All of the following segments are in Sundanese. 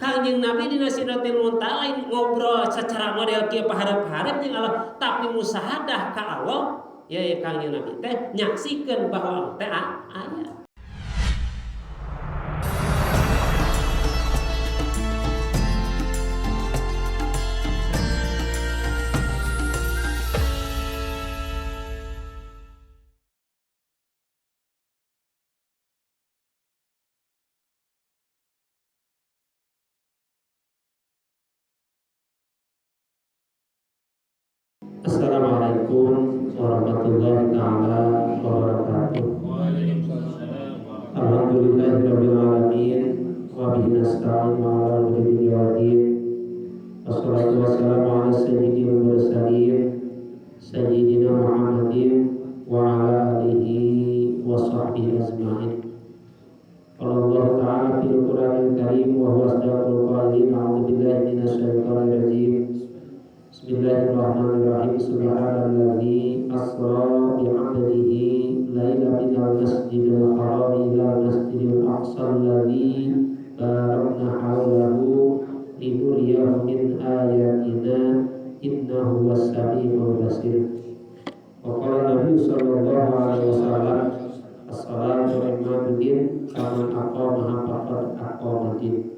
Kangjeng Nabi dina Sidratil Muntaha lain ngobrol secara model kieu paharep-harep jeung Allah, tapi musahadah ka Allah, ya ya Kangjeng Nabi teh nyaksikeun bahwa Allah teh aya. Assalamualaikum warahmatullahi taala wabarakatuh. Alhamdulillahirabbil alamin wa bihi nasta'in wa ala umuri dunya. Wassalatu wassalamu ala sayyidil mursalin sayyidina Muhammadin wa ala alihi wa sahbihi ajma'in. Qala Allah ta'ala fil Qur'anil Karim wa huwa asdaqul qailin, a'udzu billahi minasyaitonir rajim. Bismillahirrahmanirrahim. Subhanalladzi asra bi 'abdihi laila minal masjidil harami ilal masjidil aqsa alladzi barakna hawlahu linuriyahu min ayatina innahu was samiul basir. Wa qala Nabi sallallahu alaihi wasallam, as-salatu imaduddin faman aqamaha faqad aqamaddin.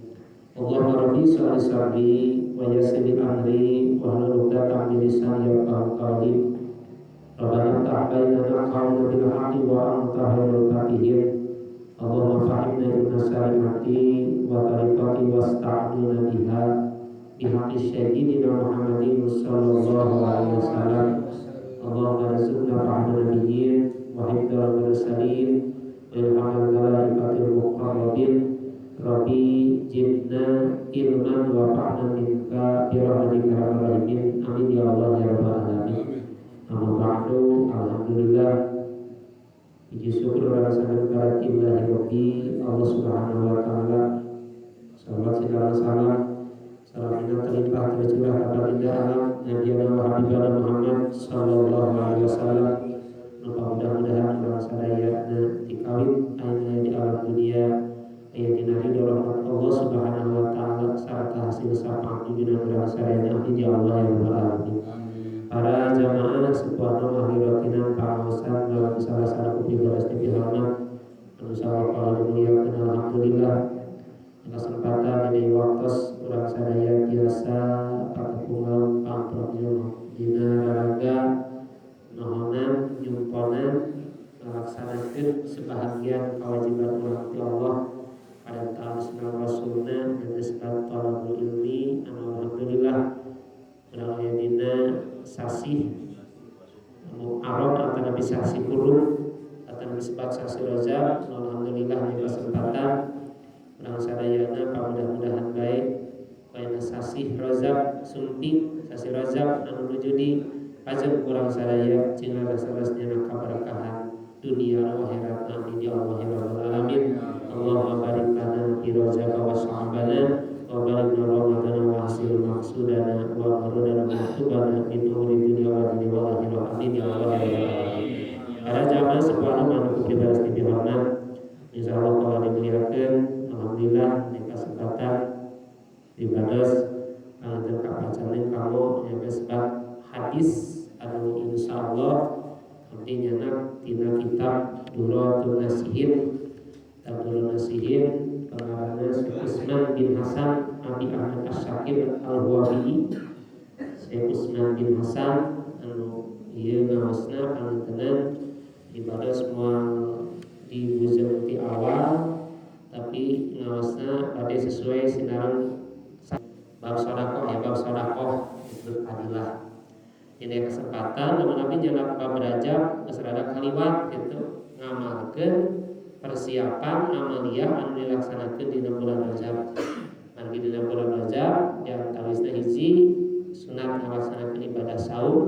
Allahumma rabbi shalli sabri wa yassir li amri wa hlul 'uqdatam min lisani yafqahu qawli. Rabbana ftah bainana qawlan bil haqqi wa anta khairul fatihin. Allahumma fahimna ilma syari'ati wa tariqati wasta'inna biha bihaqqi sayyidina Muhammadin sallallahu alaihi wasallam. Allahumma rzuqna fahma nabiyyin wa hifdzal mursalin wa ilhamal malaikatil muqarrabin. Rabbi jibna ilman wa fahman minka bi rahmatika ya arhamar rahimin. Amin ya Allah ya rabbal alamin. Amma ba'du. Alhamdulillah, puji syukur rasana kepada Ilahi Rabbi Allah Subhanahu wa taala. Salawat segala salam salam indah terlimpah tercurah kepada indah alam Nabi wa Habibana Muhammad sallallahu alaihi wasallam. Mudah-mudahan urang sadayana dikawin ayeuna di alam dunia aya dina ridho rahmat Allah Subhanahu wa taala sarta hasil syafaat junjungan urang sadayana. Amin ya Allah ya rabbal alamin. Para jamaah sepuh mahiratina pangaosan dalam salah satu pribadi dipihormat anu sawal dimuliakeun. Alhamdulillah kesempatan ini waktos urang sadaya tiasa patepungan pangprok dina raraga nohonan nyumponan ngalaksanakeun sebahagian kewajiban urang ti Allah pada tahun sunnah rasulna dan disebut talabul ilmi. Alhamdulillah urang aya dina sasih Muharram atau nabi sasih kurung atau nabi sebat sasih Rajab. Alhamdulillah di kesempatan urang sadayana pamudah-mudahan baik kayana sasih Rajab sumping sasih Rajab anu nuju di pajeng urang sadaya cing leres-leresnya kaberkahan dunia akhirat. Amin ya Allah ya rabbal alamin. Allahumma barik lana fi Rajab wa Sya'bana wa balighna Ramadana wa hasil maqsudana wa murudana maktubana min umuri dunya wa dini wal akhirah. Amin ya Allah ya rabbal alamin. Para jamaah sepuh anu kupribadi dipihormat, insyaallah kalau dimuliakeun, alhamdulillah di kesempatan dibados panganten kapacaneun kanggo nyampe sebab hadis anu insyaallah abdi nyanak tina kitab Durratun Nasihin. Kitab Durratun Nasihin pengarangna Syekh Utsman bin Hasan Abi Ahmad Asy-Syakir Al-Huwabi. Syekh Utsman bin Hasan anu ieu ngaosna pangantenan ibadah semua di bujeng ti awal, tapi ngaosna bade sesuai sinaran bab sedekah ya, bab sedekah itu fadilah. Ini kesempatan lamun abdi nyanak bab Rajab geus rada kaliwat gitu ngamalkeun persiapan amaliyah anu dilaksanakeun dina bulan Rajab. Margi dina bulan Rajab yang tawisna hiji sunat ngalaksanakeun ibadah saum,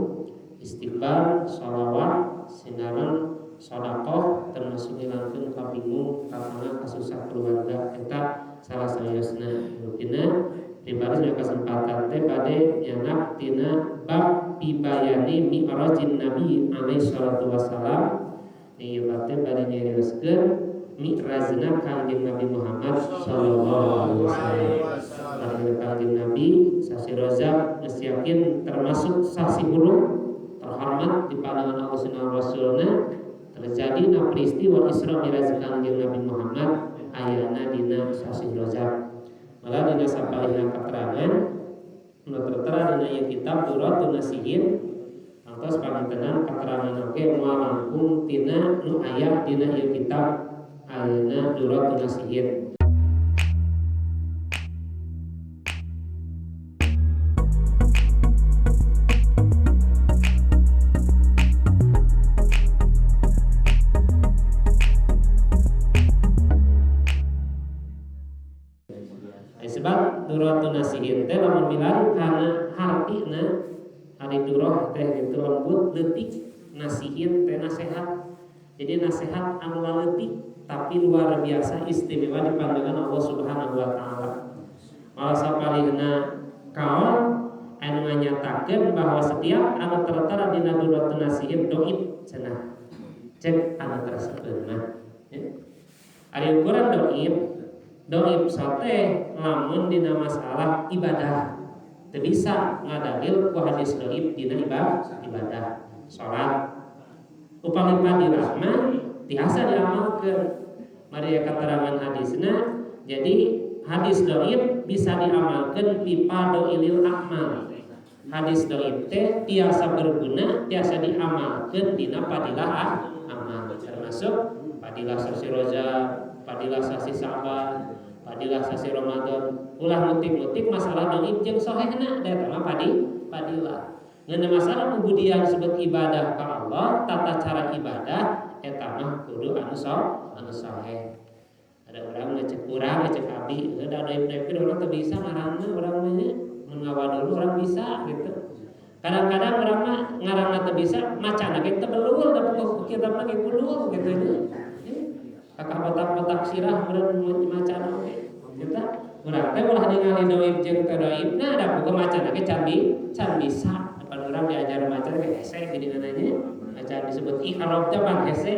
istighfar, sholawat, sinaran sedekah termasuk ngilangkeun kabingung kapana kasusah keluarga eta salah sayosna rutina. Pribadi dina kesempatan teh bade nyanak tina bab pibayani mi'rajin Nabi alaihi salatu wassalam. Ieu bab teh bade nyarioskeun mi'rajna Kangjeng Nabi Muhammad sallallahu alaihi wasallam. yakin termasuk sasi huruf terhormat di pandangan Allah sunah Rasulna terjadi na peristiwa Isra Mi'raj Kangjeng Nabi Muhammad ayana dina sasi Rajab. Malah dina sapalihna keterangan nu tertera dina ieu kitab Duratun Nasihin atos pangintenan keterangan oge moal langkung tina nu aya dina ieu kitab ayana Duratun Nasihin. Sebab Duratun Nasihin teh lamun milari kana hartina ari durah teh gitu lembut leutik, nasihin teh nasehat. Jadi nasehat anu leutik tapi luar biasa istimewa di pandangan Allah Subhanahu wa taala. Malah sapalihna kaul anu nganyatakeun bahwa setiap anu tertera dina Duratun Nasihin doib cenah. Cek anu tersebut mah. Ya. Ari ukuran doib, doib sate lamun dina masalah ibadah teu bisa ngadalil ku hadis doib dina ibadah salat. Upami fadilah mah tiasa diamalkeun. Mari keterangan hadisna, jadi hadis doib bisa diamalkeun fi fadailil a'mal. Hadis doib teh tiasa berguna, tiasa diamalkeun dina fadilah amal, termasuk fadilah sasi Rajab, fadilah sasi Sa'ban, fadilah sasi Ramadan. Ulah mutik-mutik masalah doib jeung sohehna da eta mah fadilah. Ngeunah masalah ubudiah disebut ibadah ka Allah, tata cara ibadah eta mah kudu anu soheh. Ada orang ngecek urang, ngecek abdi, da doib-doib urang teu bisa ngarangna urang mah nya. Mun ngawadul urang bisa gitu. Kadang-kadang urang mah ngarangna teu bisa, macana ge teu belul da pokok kitab mah ge bulul gitu nya. Kakak botak-botak sirah meureun macana oge. Kita urang teh ulah ningali doib jeung teu doibna da pokok macana ge can bisa. Depan urang diajar maca ge hese geuningan nya. Maca disebut i'rab teh pan hese,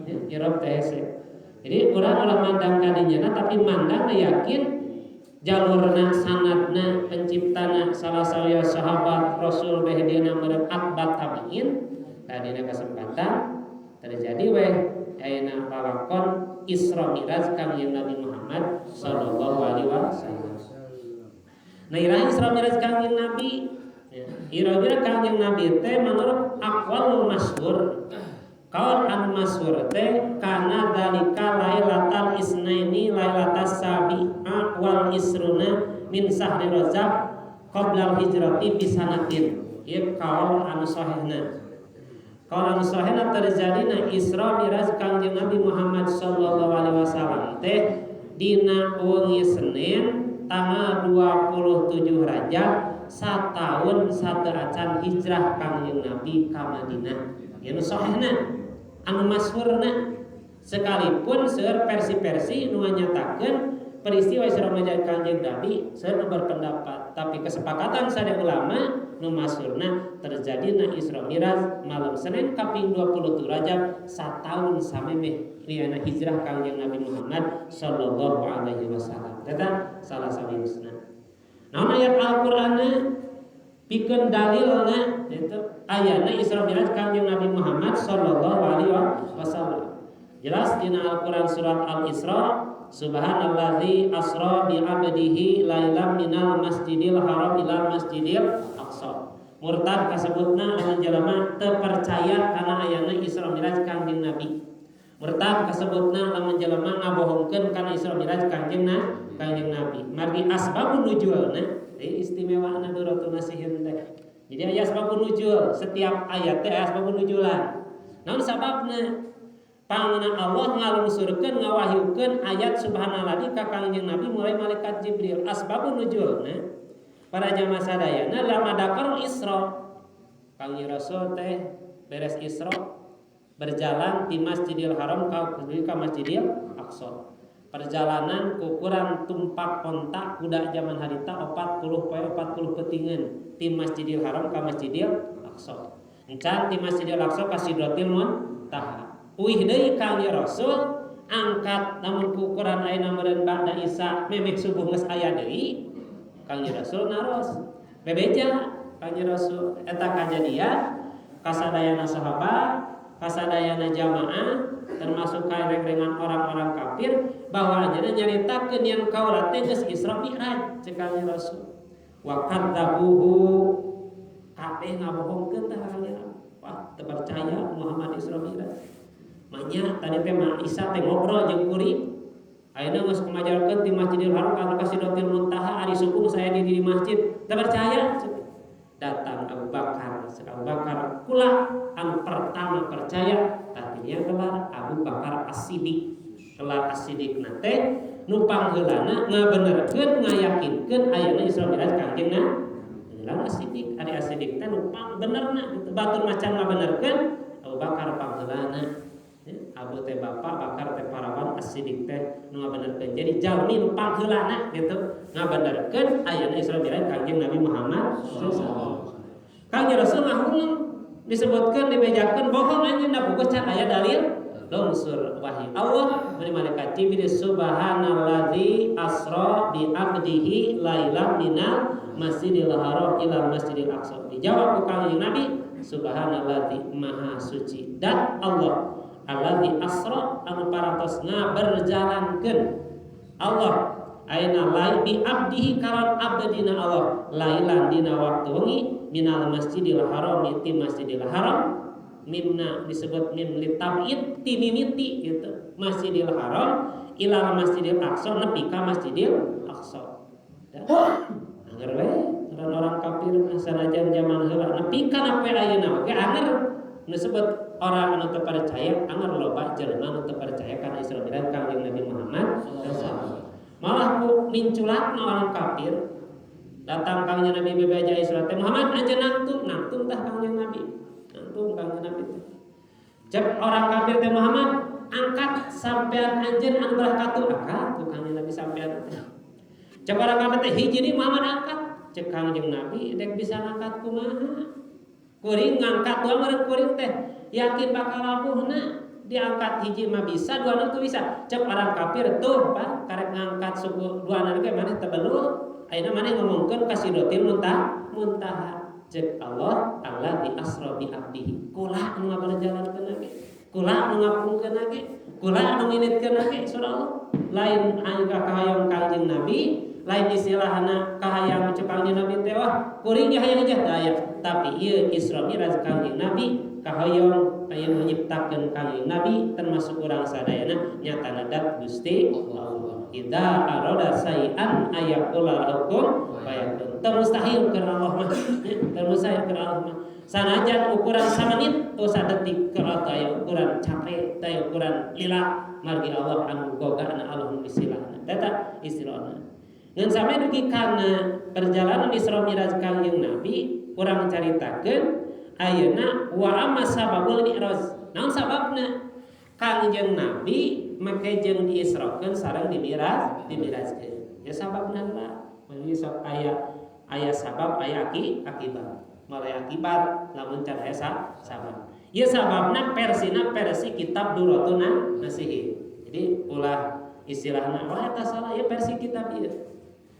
i'rab teh hese. Jadi urang ulah mandang ka dinya tapi mandang yakin jalurna sanadna penciptana salah sawiya sahabat Rasul beh dina meureun atbat tabiin. Tadina kesempatan terjadi weh ayeuna lalakon Isra Mi'raj Kangjeng Nabi Muhammad sallallahu alaihi wasallam. Nah, iraha Isra Mi'raj Kangjeng Nabi, iraha Kangjeng Nabi teh menurut aqwalul masyhur, kaul anu masyhur teh kana dalika lailatal isnaini lailatas sabi'a wal isruna min sahri Rajab qoblal hijrati bisanatin. Ieu kaul anu sahihna. Kalau anu sahihna terjadina Isra Mi'raj Kangjeng Nabi Muhammad sallallahu alaihi wasallam teh dina wengi Senin tanggal 27 Rajab sataun sateu acan hijrah Kangjeng Nabi ka Madinah. Ieu nu sahihna, anu masyhurna. Sekalipun seueur versi-versi nu nganyatakeun peristiwa Isra Mi'raj Kangjeng Nabi seueur nu berpendapat, tapi kesepakatan sadaya ulama nu masyhurna terjadina Isra Mi'raj malam Senin kaping 27 Rajab sataun samemeh liana hijrah Kangjeng Nabi Muhammad sallallahu alaihi wasallam. Eta salah sawiosna. Naon ayat Al-Qur'anna pikeun dalilna itu ayana Isra Mi'raj Kangjeng Nabi Muhammad sallallahu alaihi wasallam. Jelas dina Al-Qur'an surat Al-Isra, subhanallazi asra bi 'abdihi lailan minal masjidil haram ilal masjidil aqsa. Murtad kasebutna lamun jelema teu percaya kana ayana Isra Mi'raj Kangjeng Nabi. Murtad kasebutna lamun jelema ngabohongkeun kana Isra Mi'raj Kangjeng Nabi. Margi asbabun nuzulna istimewana Duratun Nasihin teh. Jadi aya asbabun nuzul, setiap ayat teh aya asbabun nuzulan. Naon sababna? Pangna Allah ngalungsurkeun ngawahyukeun ayat subhanallah ka Kangjeng Nabi mulai malaikat Jibril. Asbabun nuzulna para jamaah sadayana lama dakar Isra. Kangjeng Rasul teh beres Isra berjalan di Masjidil Haram ka Masjidil Aqsa. Perjalanan kukuran tumpak onta kuda zaman harita 40 poe 40 petingan di Masjidil Haram ka Masjidil Aqsa. Encan di Masjidil Aqsa ka Sidratil Muntaha. Uih deui Kangjeng Rasul angkat namun kukuran ayeuna meureun ba'da Isya memeh subuh geus aya deui. Kangjeng Rasul naros bebeja Kanjeng Rasul eta kajadian kasadayana sahabat, kasadayana jamaah termasuk karengan orang-orang kafir bahwa anjeunna nyaritakeun yen kaula teh geus Isra Mi'raj cek Kanjeng Rasul. Wa kadzabuhu kabeh ngabohongkeun tah Kanjeng Nabi. Wah, teu percaya Muhammad Isra Mi'raj. Manya tadi teh mah Isa teh ngobrol jeung kuring. Ayeuna geus kumajarkeun di Masjidil Haram ka Sidratil Muntaha ari subuh saya di masjid. Teu percaya. Datang Abu Bakar, Abu Bakar kula anu pertama percaya tadinya gelar Abu Bakar As-Siddiq. Gelar As-Siddiq na teh nu pangheulana ngabenerkeun ngayakinkeun ayeuna Isra Mi'raj Kangjeng Nabi. Gelar As-Siddiq, ari As-Siddiq teh nu pangbenerna gitu. Batur macan ngabenerkeun Abu Bakar pangheulana. Abu teh bapak, Bakar teh parawan, As-Siddiq teh nu ngabenerkeun. Jadi jalmi nu pangheulana gitu ngabenerkeun ayeuna Isra Mi'raj Kangjeng Nabi Muhammad sallallahu alaihi wasallam. Kangjeng Rasul ngahuleng disebutkeun dibejakeun bohong anjeunna buku can aya dalil lungsur wahyu Allah meuni malaikat Jibril subhanallazi asra bi abdihi lailan minal masjidil haram ilal masjidil aqsa. Dijawab ku Kangjeng Nabi subhanallazi maha suci dan Allah allazi asra anu parantos ngaberjalankeun Allah ayeuna lai bi abdihi karon abdina Allah lailan dina waktu wengi minal masjidil haram ti masjidil haram mimna disebut mim litab'id ti mimiti gitu masjidil haram ilal masjidil aqsa nepi ka masjidil aqsa. Anger we orang kafir mah sanajan zaman heula nepi ka poe ayeuna oge anger disebut orang anu teu percaya anger loba jelema anu teu percaya kana Isra Mi'raj Kangjeng Nabi Muhammad sallallahu alaihi wasallam. Malah ku minculakna orang kafir datang Kangjeng Nabi bebeja Isra teh Muhammad anjeun nangtung nangtung tah Kangjeng Nabi nangtung Kangjeng Nabi teh. Cek orang kafir teh Muhammad angkat sampean anjeun anu belah katu angkat ku Kangjeng Nabi sampean teh. Cek orang kafir teh hiji deui Muhammad angkat cek Kangjeng Nabi dek bisa ngangkat kumaha kuring ngangkat dua meureun kuring teh yakin bakal labuhna diangkat hiji mah bisa dua nu bisa. Cek orang kafir tuh Pak karek ngangkat suku dua nu ge maneh teu belul ayeuna maneh ngomongkeun ka Sidratil Muntaha. Cek Allah allazi asra bi abdihi kula anu ngaberjalankeun ge kula anu ngapungkeun ge kula anu nginitkeun ge surah Allah lain anu kahayang Kangjeng Nabi lain istilahna kahayang cek Kangjeng Nabi teh wah kuring ge hayang hijah daya tapi ieu Isra Mi'raj Kangjeng Nabi kahoyong aya nyiptakeun Kangjeng Nabi termasuk urang sadayana nyatana dat Gusti Allah idza arada sayan ayaqula hukum fayakun. Teu mustahil keur Allah mah, teu mustahil keur Allah mah. Sanajan ukuran samenit teu sadetik keur aya ukuran capek, teu ukuran lila margi Allah anu gogana Allah nu istilahna. Eta istilahna. Ngan sampe dugi kana perjalanan Isra Mi'raj Kangjeng Nabi urang caritakeun ayeuna wa amma sababul mi'raj. Naon sababna? Kangjeng Nabi make jeung diisrokeun sareng dimi'raj, dimi'rajkeun. Ya sababna heula. Meuni sok aya sabab aya akibat. Mulai akibat lamun can aya sabab. Ieu sababna versina versi kitab Durratun Nasihin. Jadi ulah istilahna wah eta salah ya versi kitab ieu.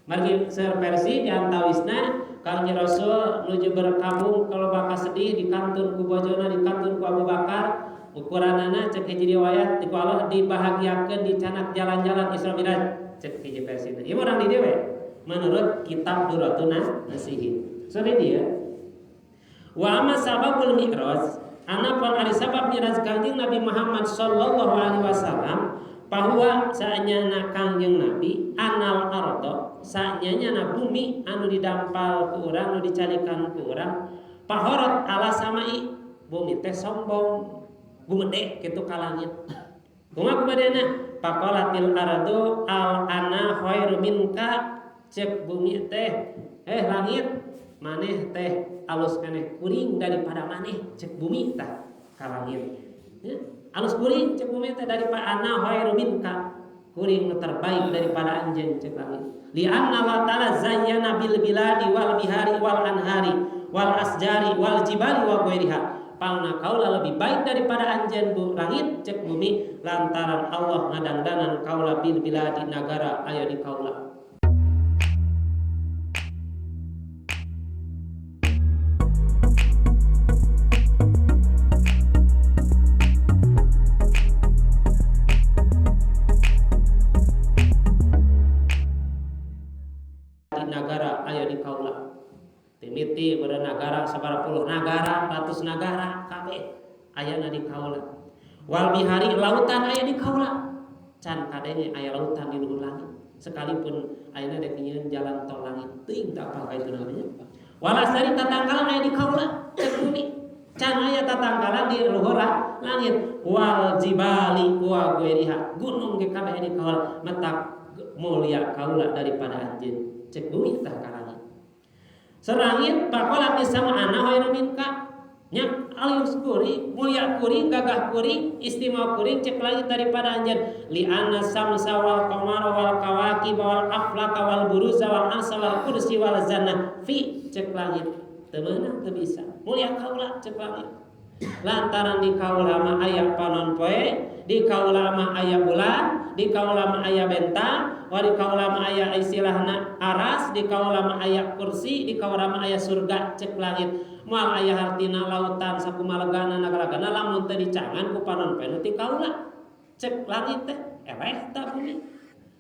Margi seur versi diantawisna Kangjeng Rasul nuju berkabung kalau bakal sedih dikantun ku bojona dikantun ku Abu Bakar ukuranana cek hiji riwayat di ku Allah dibahagiakeun dicanak jalan-jalan Isra Mi'raj cek hiji versina. Ieu urang di dieu we menurut kitab Durratun Nasihin. So dia wa amma sababul mi'raj anapun ari sabab mi'raj Kangjeng Nabi Muhammad sallallahu alaihi wasallam bahwa saanyana Kangjeng Nabi anal ardo saanyana bumi anu didampal ku urang anu dicalikan ku urang pahorot ala samai bumi teh sombong gumede kitu ka langit kumaha kumadena faqalatil ardu al ana khairu minka cek bumi teh langit maneh teh alus keneh kuring daripada maneh cek bumi tah ka langit ya. Alus kuring cek bumi teh daripada ana khairu minka kuring nu terbaik daripada anjeun cek langit li anna Allah ta'ala zayyana bil biladi wal bihari wal anhari wal asjari wal jibali wa ghairiha pangna kaula lebih baik daripada anjeun bu langit cek bumi lantaran Allah ngadangdanan kaula bil biladi nagara aya di kaula. di nagara aya di kaula. Timiti pada nagara sabaraha puluh nagara, ratus nagara kabeh ayana di kaula. Wal bihari lautan aya di kaula. Can kadenge aya lautan di luhur langit. Sekalipun ayeuna dek nyieun jalan tol langit teuing tak apa ka itu namanya. Wal asari tatangkalan aya di kaula cek bumi. Can aya tatangkalan di luhur langit. Wal jibali wa ghairiha gunung ge kabeh di kaula matak mulia kaula daripada anjeun cek bumi tah ka langit. Serangit faqalat sama ana khairu minka nya alus kuring mulia kuring gagah kuring istimewa kuring cek langit daripada anjeun li anna samsa wal qamara wal kawakib wal aflaka wal buruza wal arsa wal kursi wal jannah fi cek langit teu meunang teu bisa mulia kaula cek langit lantaran di kaula mah aya panon poe di kaula mah aya bulan di kaula mah aya bentang wa di kaula mah aya istilahna aras di kaula mah aya kursi di kaula mah aya surga cek langit moal aya hartina lautan sakumaha nagara-nagara lamun teu dicangan ku panon poe nu ti kaula cek langit teh eleh tah bumi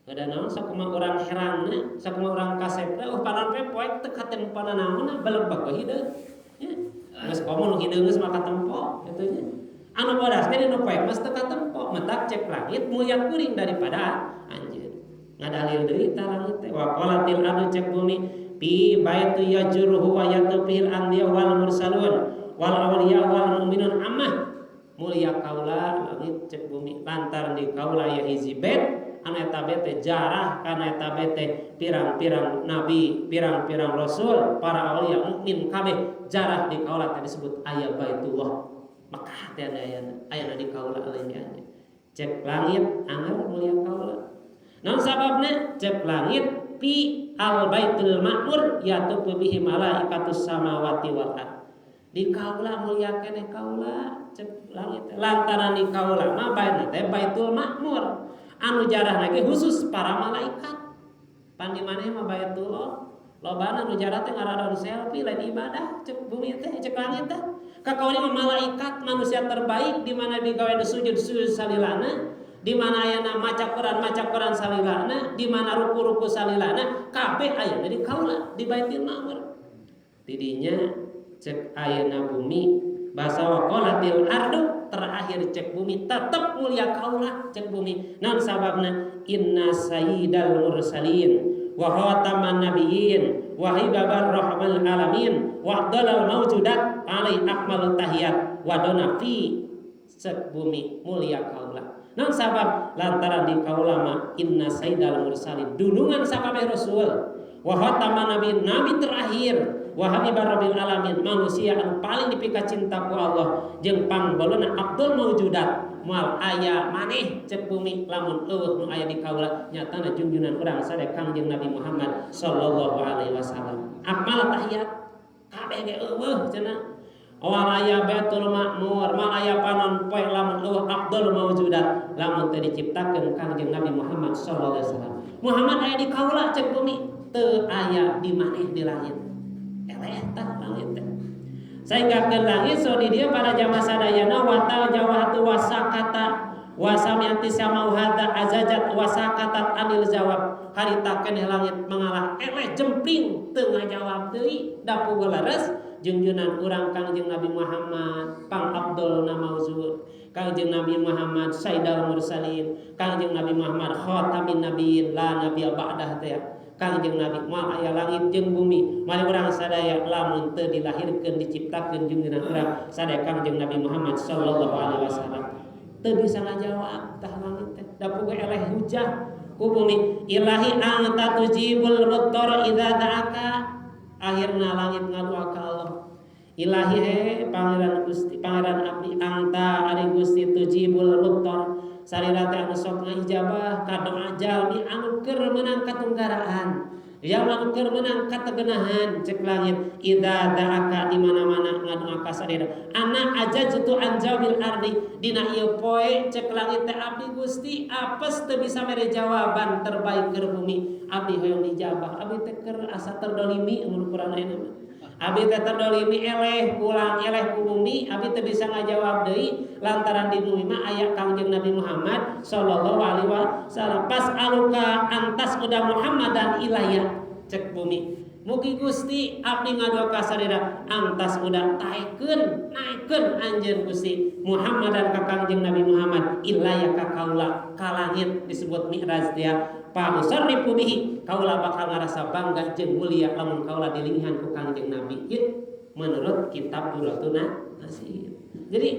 da naon sakumaha urang herangna sakumaha urang kasepna panon poe poek teu katempo pananaonna belebeg we hideung nya geus komo nu hideung geus mah katempo kitu nya anu bodas teh nu poek mah teu katempo matak cek langit mulia kuring daripada anjeun ngadalil deui tah langit teh wa qalatil ardu cek bumi fi baitu yajruhu wa yatufil anbiya wal mursalun wal awliya wal mu'minun ammah mulia kaula langit cek bumi lantaran di kaula ya hiji bait anu eta bete jarah kana eta bete pirang-pirang nabi pirang-pirang rasul para awliya mukmin kabeh jarah di kaula teh disebut aya baitullah Mekah teh ayana ayana di kaula lain di anjeun cek langit anger mulia kaula naon sababna cek langit fi al baitul ma'mur yatufu bihi malaikatus samawati wal ard di kaula mulia keneh kaula cek langit lantaran di kaula mah baitna teh baitul ma'mur anu jarah lagi khusus para malaikat pan di maneh mah baitullah lobana nu jarah teh ngaradon selfie lain ibadah cek bumi teh cek langit teh ka kaula mah malaikat manusia terbaik di mana digawe sujud sujud salilana di mana ayana maca Quran salilana di mana ruku-ruku salilana kabeh aya di kaula di Baitul Ma'mur tidinya cek ayeuna bumi bahasa waqalatil ardu terakhir cek bumi tetep mulia kaula cek bumi naon sababna inna sayyidal mursalin wa khataman nabiyyin wa hibabar rahmal alamin wa afdalal mawjudat alai akmalut tahiyat wa dona fi cek bumi mulia kaula naon sabab lantaran di kaula mah inna sayyidal mursalin dunungan sakabeh rasul wa khataman nabiyyin nabi terakhir wa habibar rabbil alamin manusia anu paling dipika cinta ku Allah jeung pangbolona abdul maujudat moal aya maneh cek bumi lamun eueuh nu aya di kaula nyatana junjunan urang sadaya Kangjeng Nabi Muhammad sallallahu alaihi wasallam akmal tahiyat kabeh ge eueuh cenah moal aya Baitul Ma'mur moal aya panon poe lamun eueuh abdul maujudat lamun teu diciptakeun Kangjeng Nabi Muhammad sallallahu alaihi wasallam Muhammad aya di kaula cek bumi teu aya di maneh di langit eleh tah langit teh sehingga ke langit so di dia pada jamaah sadayana wa tajawahatu wasakata wasamiati samau hadza azajat wasakatat anil jawab harita keneh langit mengalah eleh jempling teu ngajawab deui da puguh leres jungjunan urang Kangjeng Nabi Muhammad pang abdul mauzud Kangjeng Nabi Muhammad sayyidal mursalin Kangjeng Nabi Muhammad khatamin nabiyyin la nabiyya ba'dah teh Kangjeng Nabi moal aya langit jeung bumi moal urang sadaya lamun teu dilahirkeun diciptakeun junjunan urang sadaya Kangjeng Nabi Muhammad sallallahu alaihi wasallam teu bisa ngajawab tah langit teh da puguh eleh hujah ku bumi ilahi anta tujibul muttar idza da'aka akhirna langit ngadua ka Allah ilahi he pangeran Gusti pangeran abdi anta ari Gusti tujibul muttar salira teh anu sok ngaijabah ka doa jalmi anu keur meunang katunggaraan yang anu keur meunang kategenahan cek langit idza da'aka di mana-mana ngadua ka salira ana ajaztu an jawabil ardi dina ieu poe cek langit teh abdi Gusti apes teu bisa mere jawaban terbaik keur bumi abdi hoyong dijabah abdi teh keur asa terdolimi mun ukuran ayeuna mah abdi teh terdolimi eleh pulang eleh ku bumi abdi teu bisa ngajawab deui lantaran di bumi mah aya Kangjeng Nabi Muhammad sallallahu alaihi wasallam pas aluka antas udah Muhammadan ilaya Cek bumi mugi Gusti abdi ngadua ka sarira angtas udah taekeun naekeun anjeun Gusti Muhammadan ka Kangjeng Nabi Muhammad ilaya ka kaula ka langit disebut mi'raj teh pa usarrifu bihi kaula bakal ngarasa bangga jeung mulia lamun kaula dilingihan ku Kangjeng Nabi. Ieu menurut kitab Duratun Nasir. Jadi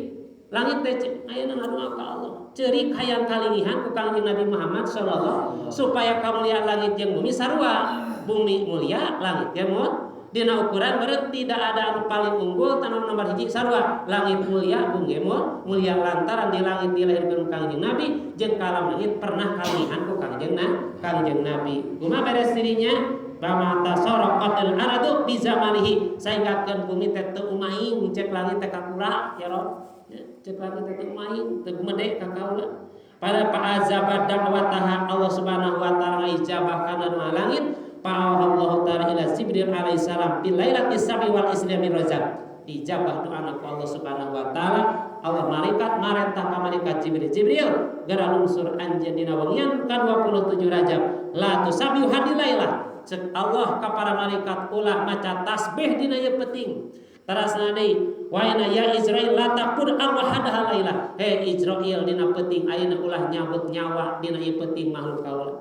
langit teh ayeuna ngadua ka Allah ceurik hayang kalingihan ku Kangjeng Nabi Muhammad sallallahu supaya kamuliaan langit jeung bumi sarua. Bumi mulia, langit ya mut. Dina ukuran berarti tidak ada anu paling unggul tanah nomor hiji sarua. Langit mulia, bumi mut mulia lantaran di langit dilahirkeun Kangjeng Nabi jeung ka alam langit pernah kalingihan ku Kangjeng Nabi. Kumaha beres dirinya? Bama tasarraqatil ardu bi zamanihi sehingga keun bumi teh teu umaing cek langit teh kakura ya Rob. Cek langit teh teu umaing teu gumede ka kaula. Pada fa'azaba da'wataha Allah Subhanahu wa taala ijabah kana doa langit. Fa'allahu ta'ala ila Jibril alaihi salam bil lailatis sabi wal islami rajab. Ijabah doa ku Allah Subhanahu wa taala. Allah malaikat marentah ka malaikat Jibril. Jibril geura lungsur anjeun dina wengian ka 27 Rajab. La tusabihu hadilailah. Cek Allah ka para malaikat ulah maca tasbih dina ieu peuting. Tarasna deui waena ya Israil la taqud arwahadaha lailah. He Israil dina peuting ayeuna ulah nyabut nyawa dina ieu peuting makhluk kaula.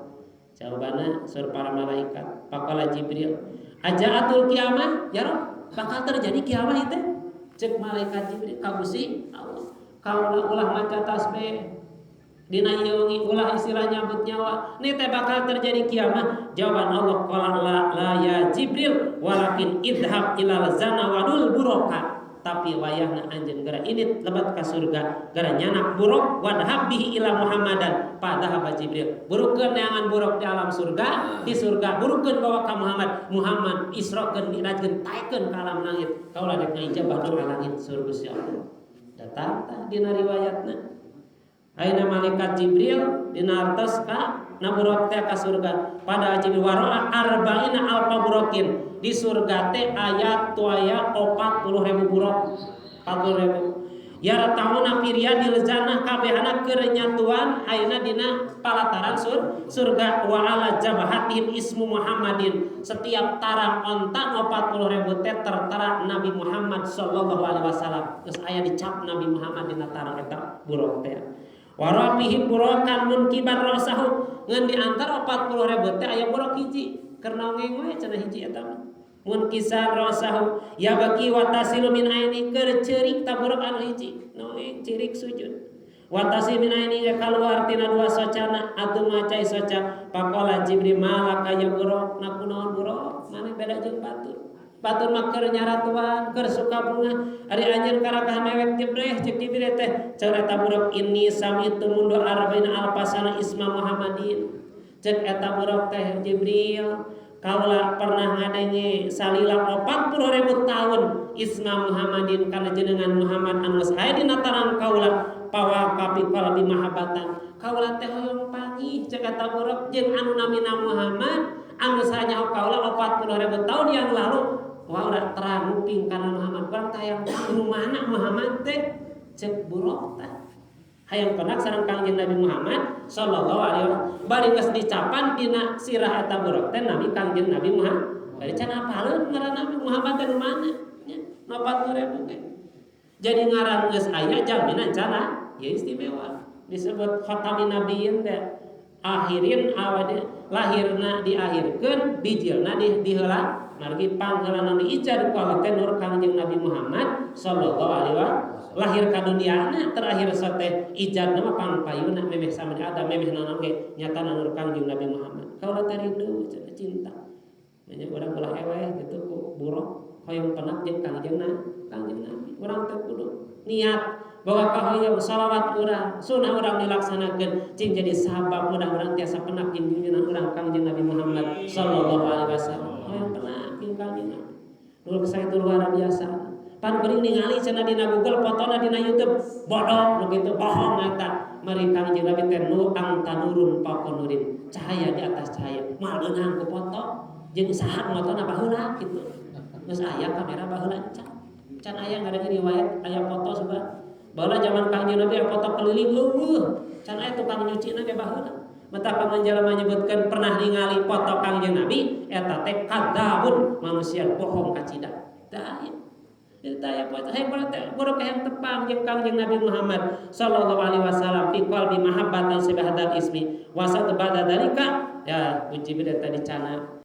Jawabanna sur para malaikat. Faqala Jibril, ajaatul kiamah ya Rob, bakal terjadi kiamah itu. Cek malaikat Jibril ka Gusti Allah. Kaula ulah maca tasbih dina ieu wengi ulah istilah nyabut nyawa. Ni teh bakal terjadi kiamah. Jawaban Allah qala la, la ya Jibril walakin idhab ilal zana wadul buroka. Tapi wayahna anjeun geura indit lebat ka surga geura nyanak buruk wadhab bihi ila Muhammadan padahal Jibril burukeun neangan buruk di alam surga di surga burukeun bawa ka Muhammad Muhammad isrokeun mi'rajkeun taekeun ka alam langit kaula rek ngaijabah doa langit surga si Allah datang tah dina riwayatna ayeuna malaikat Jibril dina artos ka naburok teh ka surga pada Jibril waroa arba'ina alfa burokin di surga teh ayat tuaya 40.000 buruk 40.000 yartauna fi riyadil jannah kabehana keur nyatuan ayeuna dina palataran surga wa ala jabhatihim ismu Muhammadin setiap tarang onta 40.000 teh tertera Nabi Muhammad sallallahu alaihi wasallam geus aya dicap Nabi Muhammad dina tarang eta buruk teh warabihim burokan munkiban rasahu ngan di antara 40.000 teh aya buruk hiji keur nongeng we cenah hiji eta mah mun kisar rasahu ya baki wa tasilu min aini keur ceurik ta buruk anu hiji nongeng cirik sujud wa tasilu min aini kaluar tina dua socana atuh macai soca faqala Jibril malaka ya buruk na kunaon buruk maneh beda jeung batur batur mah keur nyaratuan keur suka bunga ari anjeun karakah mewek jebreh cek Jibril teh cenah eta buruk inni sami'tu mundu arba'ina alfasana isma Muhammadin cek eta buruk teh Jibril kaula pernah ngadenge salila 40.000 tahun isma Muhammadin kana jenengan Muhammad anu geus aya dina tarang kaula pawakapi qalbi mahabbatan kaula teh hoyong panggih cek eta buruk jeung anu namina Muhammad anu sanyaho kaula 40.000 tahun yang lalu wah udah terang nguping kana Muhammad urang teh hayang nu mana Muhammad teh cek buruk teh hayang penak sareng Kangjeng Nabi Muhammad sallallahu alaihi wasallam bari geus dicapan dina sirah eta buruk teh Nabi Kangjeng Nabi Muhammad bari can apaleun ngaran Nabi Muhammad teh nu mana nya 40.000 ge jadi ngaran geus aya jaminan cara ya istimewa disebut khatamin nabiyyin teh akhirin awade lahirna diakhirkeun bijilna di diheula margi pangheulana diijar ku Allah teh nur Kangjeng Nabi Muhammad sallallahu alaihi wasallam lahir ka duniana terakhir sate ijadna mah pangpayuna memeh sama ada memeh naon ge nyatana nur Kangjeng Nabi Muhammad kaula teh rindu cinta banyak urang ulah eweh gitu ku buruk hoyong penak jeung Kangjeng Nabi urang teh kudu niat bahwa kahoyong salawat urang sunah urang dilaksanakeun cing jadi sabab mudah urang tiasa penak jeung junjungan urang Kangjeng Nabi Muhammad sallallahu alaihi wasallam hoyong penak jeung Kangjeng Nabi nu sakitu luar biasa pan kuring ningali cenah dina Google fotona dina YouTube bodoh nu kitu bohong eta mari Kangjeng Nabi teh nu angtanurun pakonurin cahaya di atas cahaya moal beunang ku foto jeung saha motona baheula kitu geus aya kamera baheula can aya ngadengeun riwayat aya foto sebab baheula zaman Kangjeng Nabi aya foto keliling leuweuh can aya tukang nyucina ge baheula Mata paman jalma nyebutkeun pernah ningali foto Kangjeng Nabi eta teh kadzabun manusia bohong kacida. Tah eta aya poe hayang buruk hayang tepang jeung Kangjeng Nabi Muhammad sallallahu alaihi wasallam fi qalbi mahabbatan sibahadal ismi wa satu ba'da dalika ya uji beda tadi cana.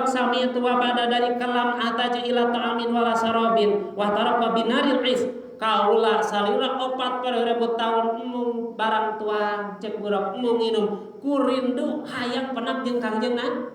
Sami itu pada dari kelam ataju ila ta'amin wala sarabin wa taraka binaril is kaula salira 4000 tahun mung barang tuang cek burak mung nginum kurindu hayang penak jeung Kangjeng Nabi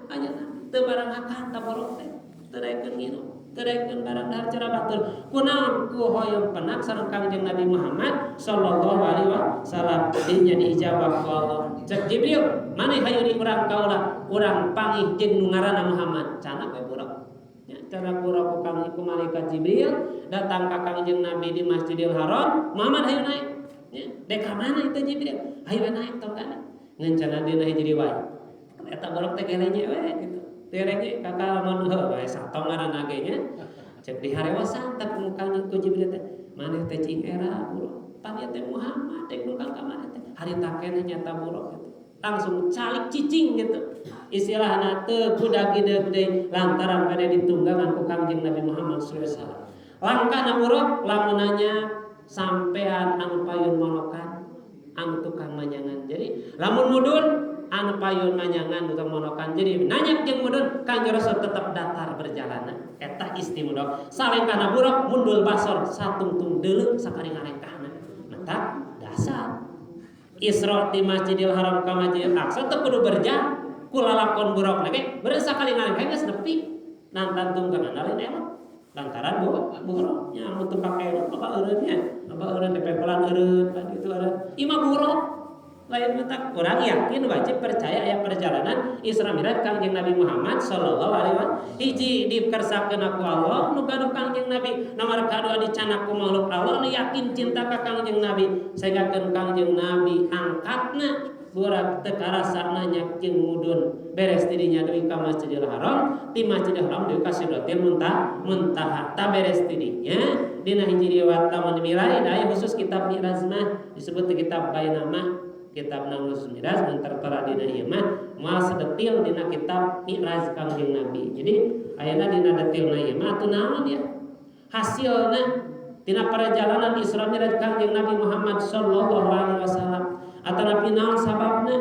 teu barang hakan ta buruk teh teu daekeun nginum teu daekeun barang dahar cara batur kunaon ku hoyong penak sareng Kangjeng Nabi Muhammad sallallahu alaihi wasallam dinya diijabah ku Allah. Cek Jibril maneh hayu di urang kaula urang pangih jeung nu ngaranna Muhammad cana we burak nya cara burak ku kang ku malaikat Jibril datang ka Kangjeng Nabi di Masjidil Haram Muhammad hayu naik nya dek ka mana itu Jibril hayu naik tong kana ngan cenah dina hiji wae eta burak teh gelenye we gitu terenge kakak lamun heuh we satong ngaranna ge nya cek diharewasan teh ku Kangjeng ku Jibril teh maneh teh cing era burak pan ieu teh Muhammad dek nu kang ka mana teh harita keneh nyata burak gitu langsung calik cicing gitu istilahna teu budak hideung deui lantaran bade ditunggangan ku Kangjeng Nabi Muhammad sallallahu alaihi wasallam. Langkahna buruk lamun nanya sampean anu payun monokan anu tukang manyangan. Jadi lamun mudun anu payun manyangan tukang monokan. Jadi nanya jeung mudun Kangjeng Rasul tetap datar berjalan. Eta istimewa. Salengkahna buruk mundul basor satungtung deuleu sakari ngarengkahna. Mata dasar Isra di Masjidil Haram ka Masjidil Aqsa teu kudu berjam ku lalakon buruk ge beureun sakali ngarengkah geus nepi nantan tunggangan lain elok lantaran buruk nya mun teu pake apa eureun nya apa eureun dipepelan eureun pan itu eureun imah buruk lain mata urang yakin wajib percaya aya perjalanan Isra Mi'raj Kangjeng Nabi Muhammad sallallahu alaihi wasallam hiji dikersakeun ku Allah nu gaduh Kangjeng Nabi nomor kadua dicanak ku makhluk Allah nu yakin cinta ka Kangjeng Nabi sehinggakeun Kangjeng Nabi angkatna burak teu karasa nanya jeung mudun beres dirinya deui ka Masjidil Haram ti Masjidil Haram deui ka Sidratil Muntaha ta beres dirinya dina hiji riwayat lamun milai aya khusus kitab Mi'raj mah disebut kitab Bainamah kitab Namus Mi'raj mun tertera dina ieu mah moal sedetil dina kitab Mi'raj Kangjeng Nabi. Jadi ayeuna dina detilna ieu mah atuh naon ya hasilna tina perjalanan Isra Mi'raj Kangjeng Nabi Muhammad sallallahu alaihi wasallam atau nabi naon sababna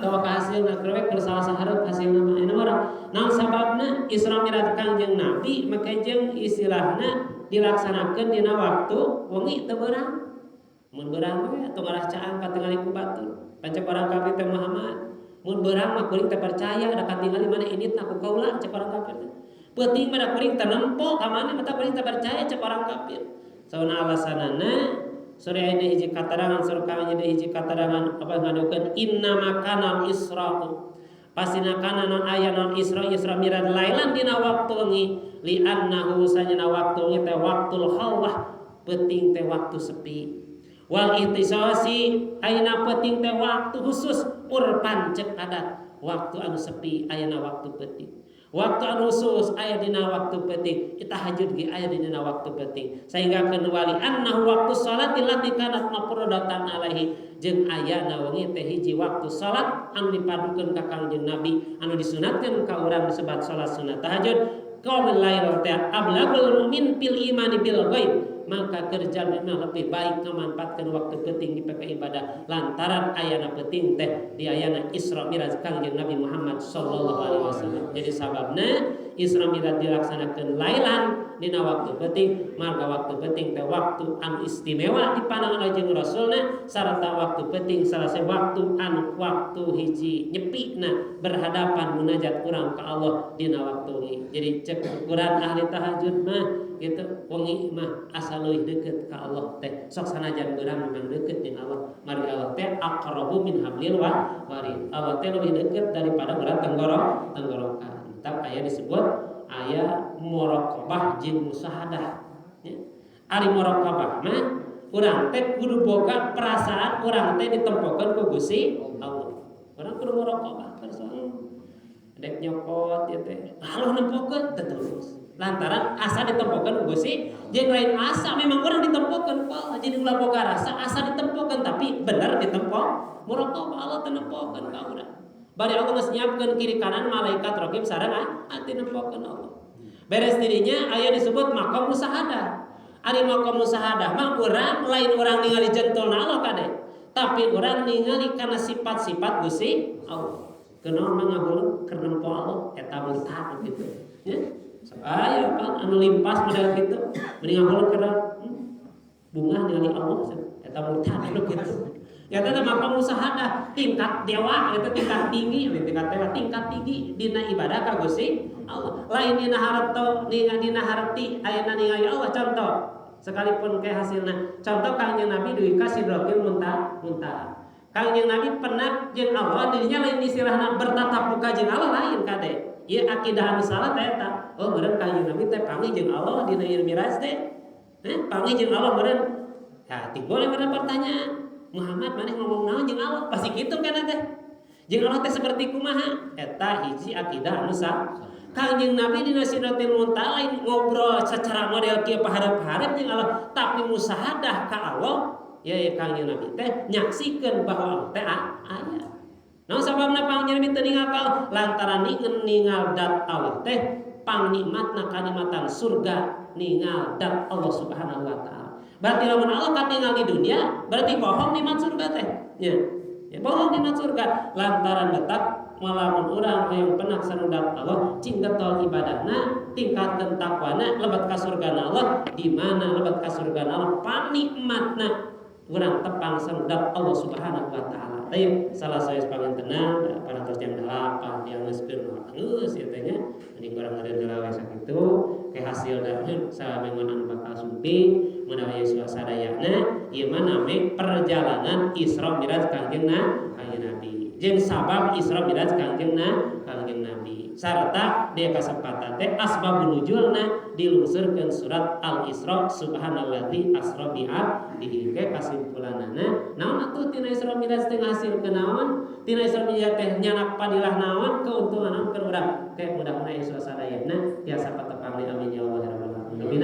tawa ka hasilna keur we salah sahareup hasilna mah ayeuna urang naon sababna Isra Mi'raj Kangjeng Nabi make jeung istilahna dilaksanakeun dina waktu wengi teu beurang mun beurang we atuh ngarah caang katingali ku batur pancek orang kafir teh Muhammad mun beurang mah kuring teh percaya da katingali mana inditna ku kaula cek orang kafir teh peuting mah da kuring teh nempo ka mana mata kuring teh percaya cek orang kafir sauna alasanana sore ayeuna hiji katarangan surga ayeuna hiji katarangan apa ngadukeun inna makanal isra'u pasina kana non aya non isra isra mirad lailan dina waktu wengi li annahu sanyana waktu wengi teh waktul khalwah peuting teh waktu sepi wal ihtisasi ayeuna peuting teh waktu khusus urpan cek adat waktu anu sepi ayeuna waktu peuting waktu anu khusus aya dina waktu peuting tahajud ge aya dina waktu peuting sehingga keun wali annahu waktu salat allati kanat mafrudatan alaihi jeung ayana wengi teh hiji waktu salat anu dipadukeun ka Kangjeng Nabi anu disunatkeun ka urang disebat salat sunat tahajud qaul lail teh ablagul mu'min fil imani bil ghaib maka kerja memang lebih baik memanfaatkan waktu penting dipakai ibadah lantaran ayana penting teh di ayana Isra Mi'raj Kangjeng Nabi Muhammad sallallahu alaihi wasallam. Jadi sababna Isra Mi'raj dilaksanakeun lailan dina waktu penting marga waktu penting teh waktu anu istimewa di pandangan jeung Rasulna sarta waktu penting salah waktu anu waktu hiji nyepina berhadapan munajat urang ka Allah dina waktu wengi. Jadi cek ukuran ahli tahajud mah gitu wengi mah asal leuwih deukeut ka Allah teh sok sanajan beurang memang deukeut jeung Allah margi Allah teh aqrabu min hablil warid Allah teh leuwih deukeut daripada urang tenggorokan. Tetap aya disebut aya muraqabah jeung musyahadah ya. Ari muraqabah mah Urang teh kudu boga perasaan urang teh ditempokeun ku Gusti Allah. Urang kudu muraqabah terus. Dek nyokot ya teh. Allah nempokeun teh terus. Lantaran asa ditempokeun ku Gusti, jeung lain asa memang urang ditempokeun ku Allah. Jadi ulah boga rasa asa ditempokeun tapi bener ditempok. Muraqabah Allah teh nempokeun ka urang. Bari Allah geus nyiapkeun kiri kanan malaikat raqib sareng ati nempokeun Allah. Beres dirinya aya disebut maqam musyahadah. Ari maqam musyahadah mah urang lain urang ningali jentolna Allah kade. Tapi urang ningali kana sifat-sifat Gusti Allah. Kunaon mah ngahuleng keur nempo Allah eta murtad gitu. Ya. Sok aya kan anu limpas model kitu, mending ngahuleng keur bungah ningali Allah eta murtad anu kitu. Ya eta maqam musyahadah tingkat dewa eta tingkat tinggi, tingkat dewa tingkat tinggi dina ibadah ka Gusti Allah. Lain dina harto ninga dina harti ayeuna ningali Allah contoh sekalipun ke hasilna. Contoh Kangjeng Nabi dugi ka Sidratil Muntaha. Kangjeng Nabi pernah jeung Allah dirinya lain istilahna bertatap muka jeung Allah lain kade. Ieu akidah anu salah teh eta. Oh meureun Kangjeng Nabi teh panggih jeung Allah dina ieu Miraj teh. Panggih jeung Allah meureun. Ya timbul meureun pertanyaan. Muhammad maneh ngomong naon jeung Allah? Pasti kitu kan teh. Jeung Allah teh seperti kumaha? Eta hiji akidah anu salah. Kangjeng Nabi dina Sidratil Muntaha lain ngobrol secara model kieu paharep-harep jeung Allah, tapi musyahadah ka Allah, ya ya Kangjeng Nabi teh nyaksikeun bahwa Allah teh aya. Naon sababna Kangjeng Nabi teu ningal ka Allah? Lantaran ningal dat Allah teh pangnikmatna kanikmatan surga ningal dat Allah Subhanahu wa taala. Berarti lamun Allah katingal di dunia, berarti bohong nikmat surga teh. Ya. Ya bohong nikmat surga lantaran letak malamun urang hayang penak sareng dat Allah cing getol ibadahna tingkatkeun takwana lebet ka surgana Allah di mana lebet ka surgana Allah panikmatna urang tepang sareng dat Allah Subhanahu wa taala. Teh salah saya pangantenan parantos jam 8 diangeuskeun geus ieu teh nya mending urang ngeureun heula we sakitu ke hasilna samemeh anu bakal sumping mun aya suasadayana ieu mah name perjalanan Isra Mi'raj Kangjeng Nabi jeung sabab Isra Mi'raj Kangjeng Nabi sarta dia kasempatan teh asbabun nuzulna dilungsurkeun surat Al-Isra subhanalladzi asra bi abdihi ke kasimpulanana naon atuh tina Isra Mi'raj teh ngahasilkeun naon tina Isra Mi'raj teh nyanak padilah naon keuntungan naon keur urang ke mudah-mudahan aya suasadayana tiasa patepang amin ya Allah ya rabbal alamin.